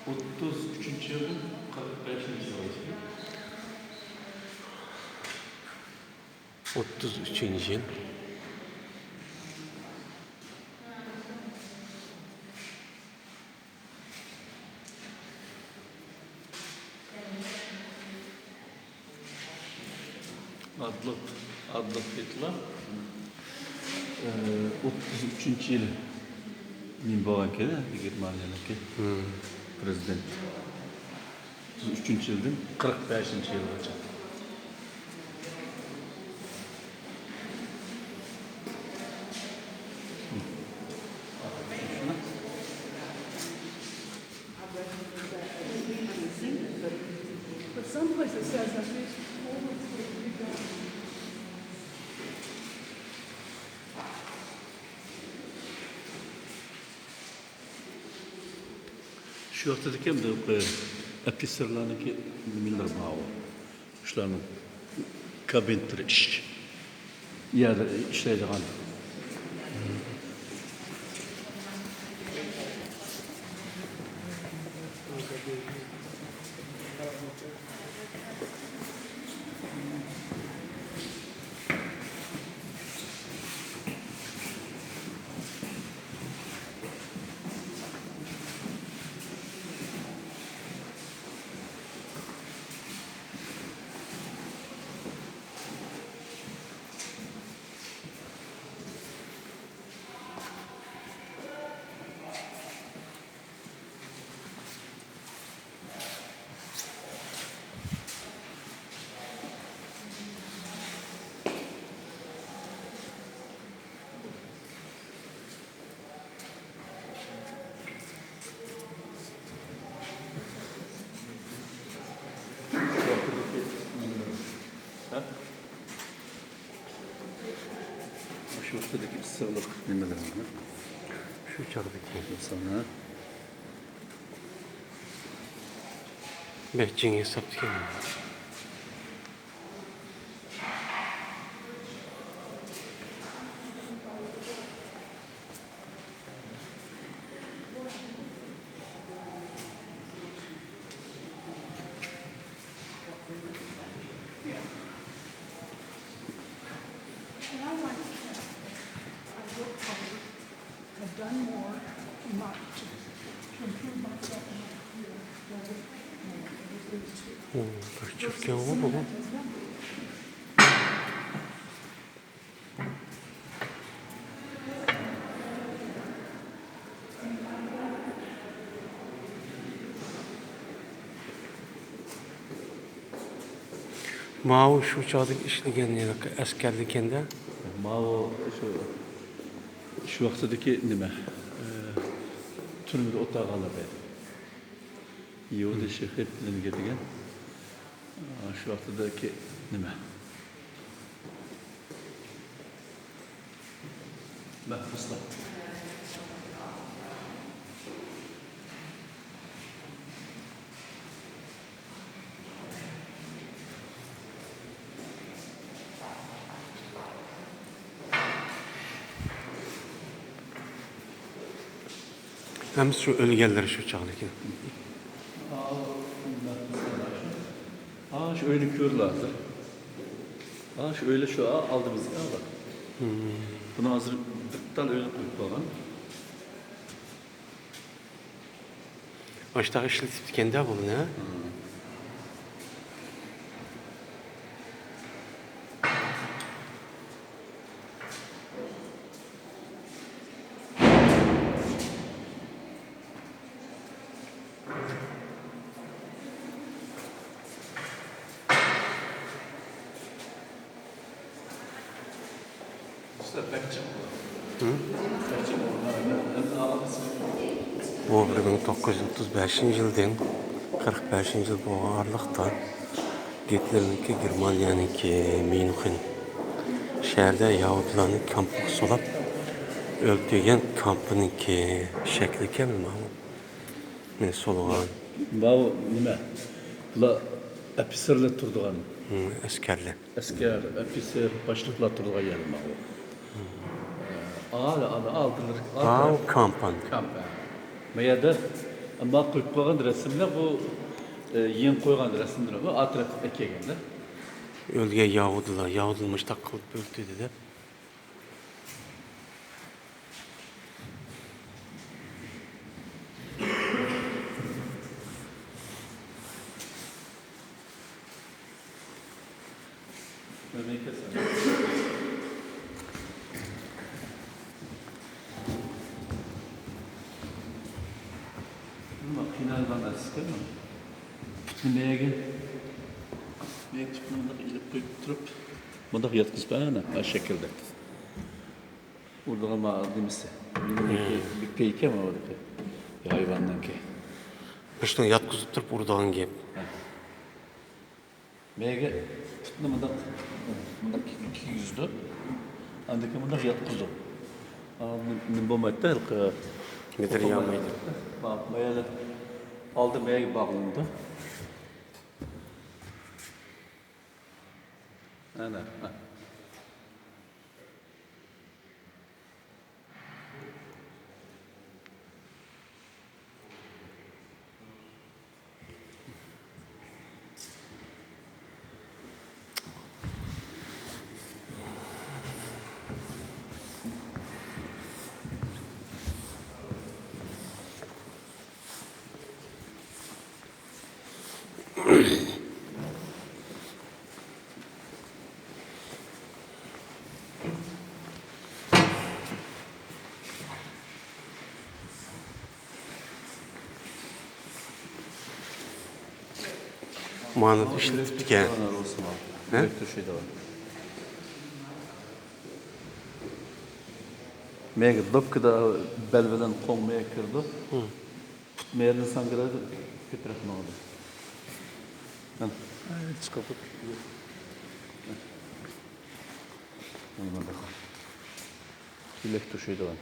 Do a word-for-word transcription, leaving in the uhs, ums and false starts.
ئوتتۇز ئۈچىنچى يىلدىن قىرىق بەشىنچى يىلغىچە. ئوتتۇز ئۈچىنچى يىل. ئادلوف، ئادلوف ھىتلېر، ئى، ئوتتۇز ئۈچىنچى يىلى نېمە بولغانكەن، گېرمانىيەنىڭكى پرېزىدېنتى. ئوتتۇز ئۈچىنچى يىلدىن قىرىق بەشىنچى يىلغىچە. But some places says that these forwards will be done. شۇ ۋاقىتتىكى ئەپسەرلەرنىڭكى نېمىلىرى بار. شۇلارنىڭ كابىنېتلىرى ئىش، يەردە ئىشلەيدىغان. شۇ ۋاقىتتىكى ئىسسىقلىق نېمىلىرى، شۇ چاغدىكى ئىنسانلار. بەك جىڭ ھېسابتىكەن. ماۋۇ شۇ چاغدىكى ئىشلىگەن ھېلىقى ئەسكەرلىكەندە. ماۋۇ شۇ، شۇ ۋاقتىدىكى نېمە، ئى، تۈرمىدە ئولتۇرغانلار دەيدۇ. يېھۇدىي شېخىپ نېمىگە دېگەن، ئى، شۇ ۋاقتىدىكى نېمە. مەھبۇسلار. ھەممىسى شۇ ئۆلگەنلەر شۇ چاغدىكى. ھا، شۇ ئۆينى كۆرىدۇ ھازىر. ھا، شۇ ئۆيلەر شۇ ئالدىمىزدىكى ھازىر. بۇنى ھازىر بىر تال ئۆينى قويۇپ قويغان. ئاشتاق ئىشلىتىپتىكەن-دە بۇنى. بۇ بىر مىڭ توققۇز يۈز ئوتتۇز بەشىنچى يىلدىن قىرىق بەشىنچى يىل بولغان ئارىلىقتا گىتلېرنىڭكى، گېرمانىيەنىڭكى ميۇنخېن شەھىرىدە يەھۇدىيلارنى كامپقا سولاپ ئۆلتۈرگەن كامپىنىڭكى شەكلىكەن ماۋۇ. مېنى سولىغان. ماۋۇ نېمە؟ بۇلار ئەپسەرلەر تۇرىدىغان. ھىم، ئەسكەرلەر. ئەسكەر، ئەپسەر، باشلىقلار تۇرىدىغان يەر ماۋۇ. ئالا، ئالا، ئالدىلىرى، ماۋۇ كامپان. كامپان. ما يەردە ئەمما قويۇپ قويغان رەسىملەر بۇ، ئە، يېڭى قويغان رەسىملەر بۇ ئەتراپقا كەلگەندە. ئۆلگەن يەھۇدىيلار، يەھۇدىيلار مۇشۇنداق قىلىپ ئۆلتۈردى دەپ. نېمە قىينالغان نەرسىكەن؟ پۇتنى مەيگە، مەيگە پۇتنى مۇنداق ئېلىپ قويۇپ تۇرۇپ، مۇنداق ياتقۇزۇپ، ئەنە، ئاشۇ شەكىلدە. ئۇرىدىغان ما نېمىسى؟ نېمىنىڭكى؟ بىر پەيكە ما ئۇنىڭكى؟ ھايۋاننىڭكى. مۇشۇنى ياتقۇزۇپ تۇرۇپ ئۇرىدىغان گەپ. ھە. مەيگە پۇتنى مۇنداق، مۇنداق كىيگۈزىدۇ. ئاندىن كېيىن مۇنداق ياتقۇزىدۇ. ئا، نېمە بولمايدۇ ھېلىقى. مىدىر يامايدۇ. مايالى ئالدى مەيگە باغلىنىدۇ. ئەنە. مانا ئىشلىتىپتىكەن. ھە؟ مەيگە دوپكىدا بەل بىلەن قوڭ مەيگە كىرىدۇ. پۇت مەيدىن ساڭگىرايدۇ، كۆتۈرۈپ ماڭىدۇ. ھە. ئاي، چىقىپ. مانا بۇنداق. يۈلەك توشۇيدىغان.